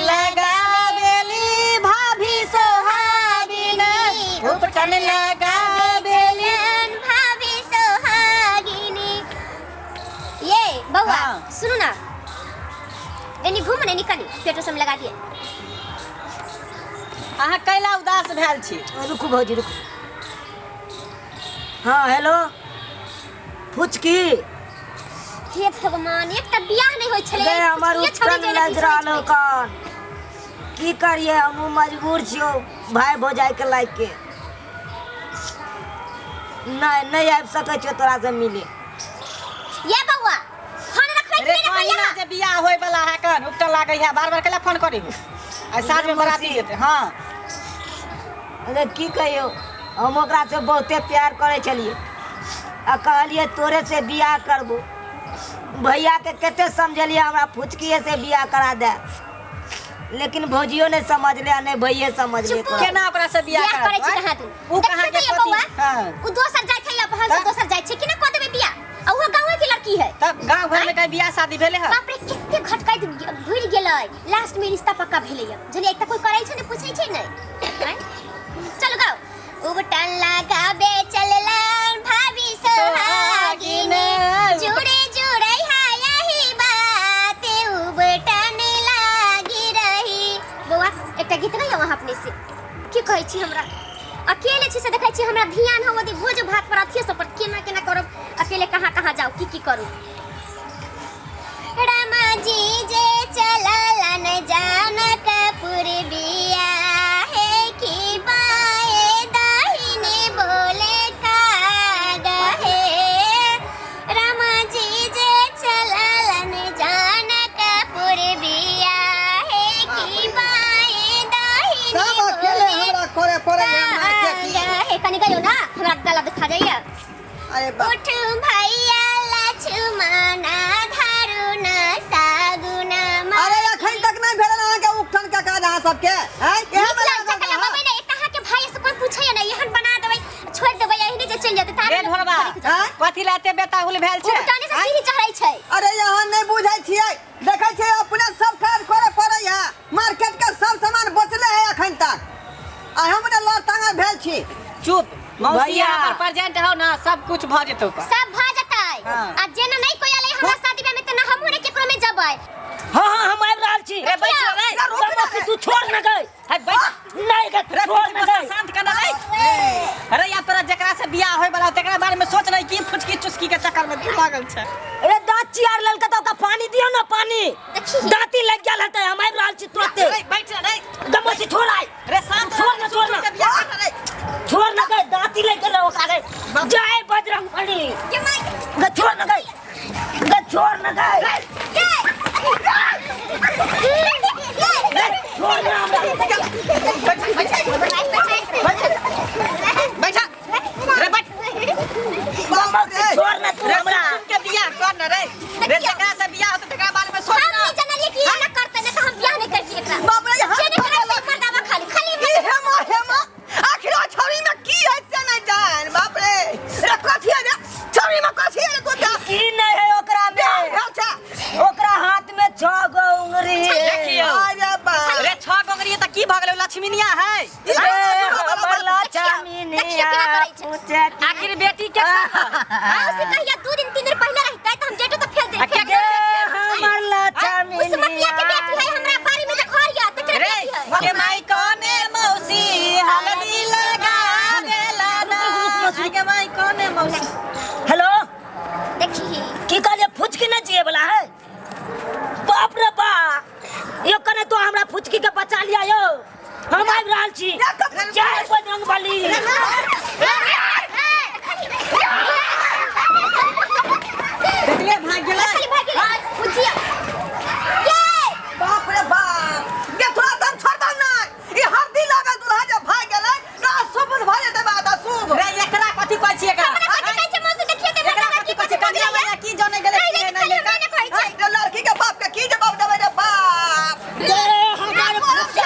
लगावेली भाभी सोहागिन, उपटन लगावेली भाभी सोहागिनी। ये बउआ। हाँ। सुनू ना, एनी घूम ने, निकली पेटो सब लगा दिए। अहाँ कैला उदास भेल छी? रुकू भौजी, रुकू। हाँ, हेलो फुचकी। हे भगवान, एक तऽ बियाह नहि होइ छलै। गे हमर ये छोड़ी उपटन जे लागि रहल हो कान। की करिए, हमहूँ मजबूर छियौ भाय भौजाइके लायक के। नहि, नहि आबि सकै छियौ तोरा से मिले। ये बउआ, फोन रखबै कि रे नहि रखबै? कहीं ना अहाँ? जे बियाह होय वाला है कन उपटन लागै है, बार बार कैला फोन करी? आइ साँझ में बराती जेतै। हाँ। अरे की कहियौ, हम ओकरा से बहुते प्यार करै छलियै आ कहलियै तोरे से बियाह करबो। भैया के कते समझलियै हमरा फुचकिए से बियाह करा दे, लेकिन भौजियो नहि समझले आ नहि भैये समझले। चुप। केना ओकरा से बियाह बियाह करै छी करब? कहाँ तू? उ कहाँ के देखियौ पति बउआ, हाँ। उ दोसर जाइत है, अपन तऽ? दोसर जाइत छै, केना कऽ देबै बियाह? आ उहो गाँवे के लड़की है। तब गांव घर में कहीं बियाह शादी भेले है? बाप रे, कते खटकाइत भूल गेलै, लास्ट में रिश्ता पक्का भेलै। बुझलियै? एक तऽ कोई करै छै ने, पूछै छै ने। आँय? चलू गाओ। उबटन लगाबे चललन भाभी सोहागिन, जुड़े जुड़े है यही बात, उबटन लागी रही। बौआ, एकटा गीत गाइयो अहाँ अपने से। की कहै छी, हमरा अकेले छी से देखै छी, हमरा ध्यान हो भोज भात पर, अथिये सब पर। केना केना करब अकेले? कहाँ कहाँ जाउ, की की करू? रामा जी जे चललन जानकपुर बिया हे की बाए दाहिने बोले काग हे। रामा जी जे चललन जानकपुर बिया हे की बाए दाहिने सब अकेले बोले हमरा करे पड़े है मार्केट। काग हे। कनी गयो ना, हमरा गला दुखा जाइए। अरे बाप। उठ भैया लक्ष्मणा धरुण सागुना। अरे, अखन तक नहीं भेल अहाँके उपटन के काज अहाँ सबके हैं? इएह में निक लागल चकला रहब? बबै ने। एक अहाँ के भाई से कोई पूछैया नहीं, एहन बना देबै, छोड़ देबै, एहने जे चलि जेतै। रे ढोरबा, हैं? कथी ला एते बेताहुल भेल छै? उपटने से सीढ़ी चढ़ै छै। अरे, यहाँ नहीं बुझै छियै, देखै छियै अपने सब काज करे पड़ै है। मार्केट के सब सामान बचले है अखन तक आ हम ने लड़ टांगल भेल छी। चुप मौसी। भैया। यहाँ पर प्रेजेंट हो ना, सब कुछ भ जेतौ का। सब भ जेतै। हाँ। आ जेना नहीं कोई आले हमरा शादी में त ना हमहू ने केकरो में जबै। हाँ, हम आबि रहल छी। रे बैठ रे। रुक ना। मौसी, तू छोड़ ना गई। है बैठ। नहीं गे, रे छोड़ ना गुस्सा गई। शांत करना रे। अरे यार, तोरा जकरा से बियाह होय वाला तेकरा बारे में सोच नहीं की फुचकी चुस्की के चक्कर में तू लागल छै। अरे, दाँत चियार ललका तऽ ओकरा पानी दियौ ने, पानी। देखी। दाँती लागि गेल हेतै। हम आबि रहल छी तुरते। रे बैठ रे। गे मौसी, छोड़ आइ। रे शांत। छोड़ ना, छोड़ ना। के बियाह कर रे। छोड़ ना गई, दाँती लागि गेलै ओकरा गई। जय बजरंग बली। के माय। गे छोड़ ना गई, गे छोड़ ना गई। गे छोड़ ना हमरा। बैठ रे, बैठ। बाप रे। छोड़ ना तू रे हमरा। सुन के बियाह कर ना रे। रे, जकरा से बियाह होतै तेकरा बारे में सोच हम ना। नहीं जानलिए कि एना करतै, नहीं त हम बियाह नहीं करतिए एकरा। बाप रे, यहाँ जे नहीं करब से मर्दावा खाली खाली। ई हेमा हेमा, आखिर ओ छौरी में की है से नहीं जान। बाप रे रे, कथी है रे छौरी में, कथी है रे तोता? की नहीं है ओकरा में? भेल छै। ओकरा हाथ में छह गो उंगरी है। देखियौ। अरे बाप रे, छह गोंगरी त की भ गेलै? लक्ष्मीनिया है। ई रे हमर देखियौ, लक्ष्मीनिया केना करै छै। पूछे की- आखिर बेटी के हां, उसे कहिया 2 दिन 3 दिन पहले रहता त हम जेटो त फेल दे। आ के- गे हमर उस मतिया के लक्ष्मीनिया बेटी है, हमरा बाड़ी में जो घर या तेकरे रे बेटी है। के माई कोने मौसी हल्दी लगा देला ना, के माई कोने मौसी। हेलो। देखी। की कहलिए? फुचकी नहीं जिए वाला है? बाप रे बा, यो कने तो हमरा फुचकी के बचा लिया। यो हम आबि रहल छी। जय बजरंग बली। देखले, भाग गेलै। खाली भाग गेलै बुझिया ये। बाप रे बाप, गे थोड़ा दम छोड़ दम ना। ई हरदी लागल दुल्हा जे भाग गेलै ना, शुभ भऽ जेतै बात अशुभ। रे, एकरा कथी कहै छी एकरा? हमरा कथी कहै छै मौसी? देखिए ते एकरा मर्दावा कथी की कहै छै? कथी कनिया करिया मैया की जाने गेलै नहीं की नहीं, नहि खाली नहि। हमरा ने कहै छै। रे, लड़की के बाप के की जवाब देबै रे बाप? गे हमर फुचकी।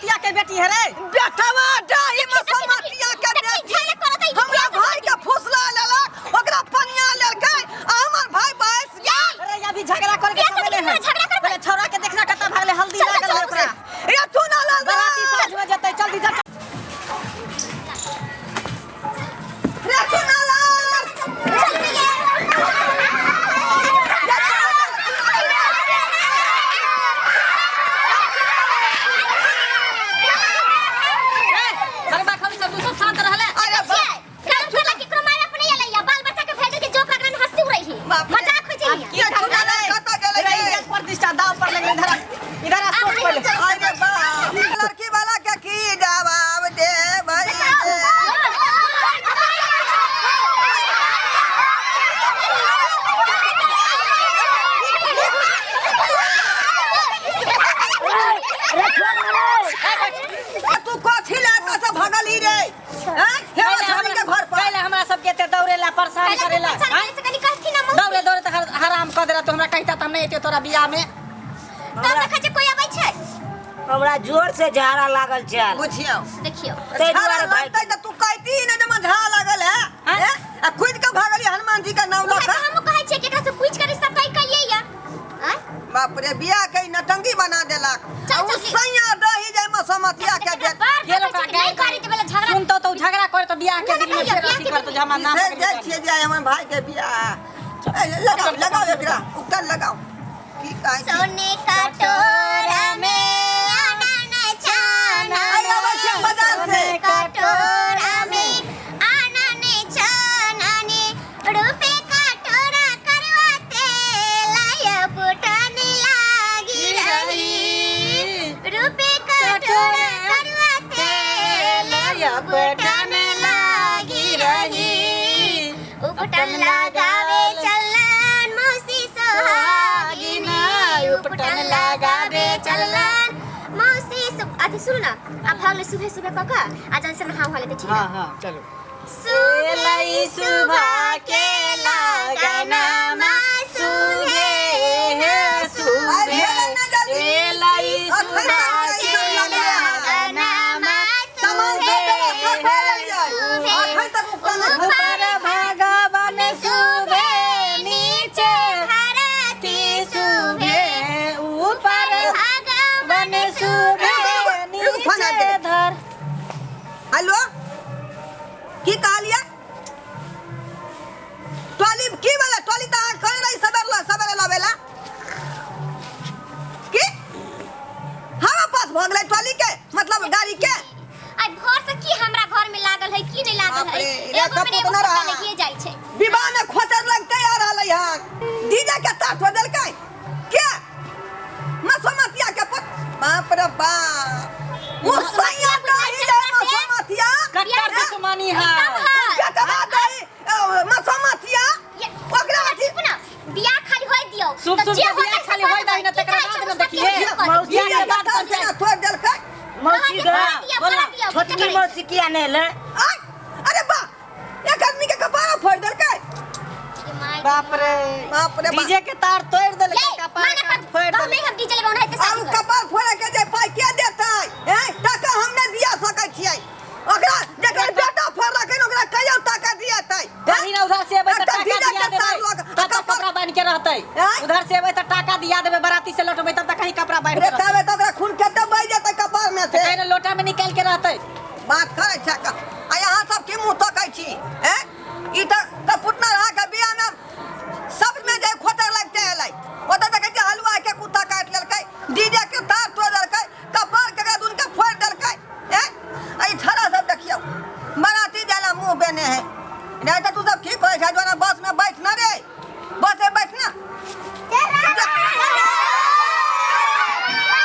मसमतिया के बेटी है रे। बेटवा डाही मसमतिया के देखी, बेटी झगड़ा करत है, हमरा भाई के फुसला लेलक, ओकरा पनिया लेलकै आ हमर भाई बहस गेल। अरे अभी झगड़ा करे के बियाह समय सब नहीं है। झगड़ा करबै। पहले छौड़ा के देखना कत्ता भागले, हल्दी चल, लागल चल, है ओकरा। ए तू ना लल बराती साँझ में जेतै, जल्दी जा। रे तू ना लल। चल भैया। ए, खरबा खबी सब तू सब शांत रहले। अरे बाप काम करला केकरो माय बाप नहीं अलैया, बाल बच्चा के भेजल के जोक लगन हंसी उड़ै है, बाप रे। मजाक होइ छै की ये झगड़ा चुना रे? कतऽ गेलै रे, रे? इज्जत प्रतिष्ठा दाव पर लगले, इधर आ, इधर आ, सोच पहिले। अरे बाप, लड़की वाला के की जवाब देबै? तू कथी लए एतऽ से भगलही रे? हैं? हे छानी के घर पर पहले हमरा सबके एते दौड़ेला, परेशान करेला, आँय? दौड़े दौड़े तऽ हराम कऽ देला। तू हमरा कहिता तऽ हम नहि एतियौ तोरा बियाह में। कोई अबै छै? हमरा जोर से झाड़ा लागल छल। बुझियौ। देखियौ। ताहि झाड़ा दुआरे भागि लगतै तऽ तू कहती ने जे हमरा झाड़ा लागल है। आँय? हैं? आ खुद के भागली हनुमान जी के नाम लऽ उहे कऽ। तऽ हमहूँ कहै छियै कि एकरा से पूछि के रिश्ता तय करियै या आँय? बाप रे, बियाह के ई नटंगी बना देलक। चल, आ उ चल, सैया दही जाय मसमतिया के एकरा बेटी। बार गेल बार ओकरा कहै छै कि नहि गारि करै देबै झगड़ा। सुनतो तऽ उ झगड़ा करे तऽ बियाह के ना, ना, दिन में कहियो, फेर बियाह अथी के करतो दिन जे हमर नाम से पकड़ि जाइ कऽ। छियै जे हमर भाई के बियाह। ए, लगाओ लगाओ एकरा उपटन लगाओ। की कहै छी? सोने कटोरा में आना नचाना, आइ अबै छियै बाजार से। कटोरा में आना नचाना ने, रूपे कटोरा करवाते लाय फुटन लागी रही, रूपे कटोरा करवाते लाय फुटन लागी रही, उपटन लगावे चलन मौसी सोहागिनी, उपटन लगावे चलन मौसी सो। अथी सुनू ना, अब भागले सुबह सुबह कऽ कऽ आ जल्दी से नहा उहा लेते, ठीक? हाँ हाँ, चलो। सुबह सुबह के लगनमा सुबह आइ सुबह भेलै ना जल्दी। एलै अखन सुबह तक के ई सब लगले हन। लगनमा सामान सब व्यवस्था कऽ लेलियै। अखन तक उपटन नहि भेल। ऊपर भगवान सुबह, नीचे धरती सुबह, ऊपर भगवान बन सुबह, रुकू, फोन आबि नीचे गेलै। धर। हेलो, की कहलियै? ट्रॉली की वाला ट्रॉली तऽ अहाँ कहने रही सबेर ल सबेरे लबेला की हवा पास भऽ गेलै ट्रॉली के, मतलब गाड़ी के। आइ भोर से की हमरा घर में लागल है, की नहीं लागल बाप है? रे, रे एगो में कपूत एगो न पत्ता रहा। लगिए जाइ छै। विवाह में खोचर लगते आ रहलै हन, डीजे के तार तोड़ देलकै के मसोमतिया के पुत। बाप रे बाप, ओ सैया दही जाय मसोमतिया। कट्टर दुश्मनी है। तब है। बेटवा दही मसोमतिया ये- ओकरा अथी चुप ना, बियाह खाली होय दियौ। शुभ तऽ शुभ जे के होतै बियाह से खाली कऽ होय दही देबै। ना, की तकरा चाहै बाद छै ना उसका देखिए। की कऽ मौसी बियाह डीजे के के बाद तार केना तोड़ देलकै? मौसी दियौ, गे, करऽ दियौ, बोला। करऽ दियौ, छोटकी करै छै। मौसी किया नहि एलै? आय, अरे बा, एक आदमी के कपार फोड़ देलकै। ये my. बाप रे। बाप रे बाप। डीजे के तार तोड़ देलकै, ये, कपार माना कान पर फोड़ कहू देलकै। नहि हम डीजे लेबै ओनाहिते आ शादी उ करब। कपार फोड़े के जे पाइ के देतै? हैं, टाका हम नहि दिया सकै छियै ओकरा। जकर बेटा फोड़लकै ने, ओकरा कहियो टाका दिएतै? कहीं ना उधर से एबै तऽ एकटा टाका डीजे दिया के तार देबै, लऽ कऽ- तब तक कपड़ा बान्हि के रहतै। आँय? उधर से एबै तऽ टाका दिया देबै, बराती से लौटबै तब तक कहीं कपड़ा बान्हि रे के रहतै। तबे तऽ ओकरा खून कते बहि जेतै कपार में से। कहीं ना लोटा में निकालि के रहतै। बात करै छै आ यहाँ सब की मुँह तकै छी? हैं, ई तऽ कपुतना रहा के बियाह में सब में जे खोचर लगते एलै। ओतऽ देखै छियै हलुआ के कुत्ता काटि लेलकै, डीजे के तार तोड़ि देलकै, कपार के दुन के फोड़ि देलकै। हैं, आ ई छड़ा सब देखियौ बराती जाला मुँह बेने है। नहीं तऽ तू सब ठीक होइ छै जोना बस में बैठ न रे, बस में बैठ ना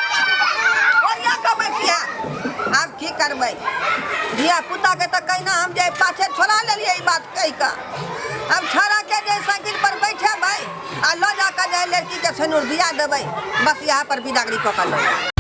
ओरिया कऽ बैठिया। आब की करबै धिया पुता के? तऽ कहिना हम जे पाछे छोड़ा लेलियै ई बात कहि कऽ। आब छोड़ा के जे साइकिल पर बैठेबै आ लऽ जा कऽ जे लड़की के सिनुर दिया देबै, बस यहाँ पर बिदागरी कऽ कऽ लऽ।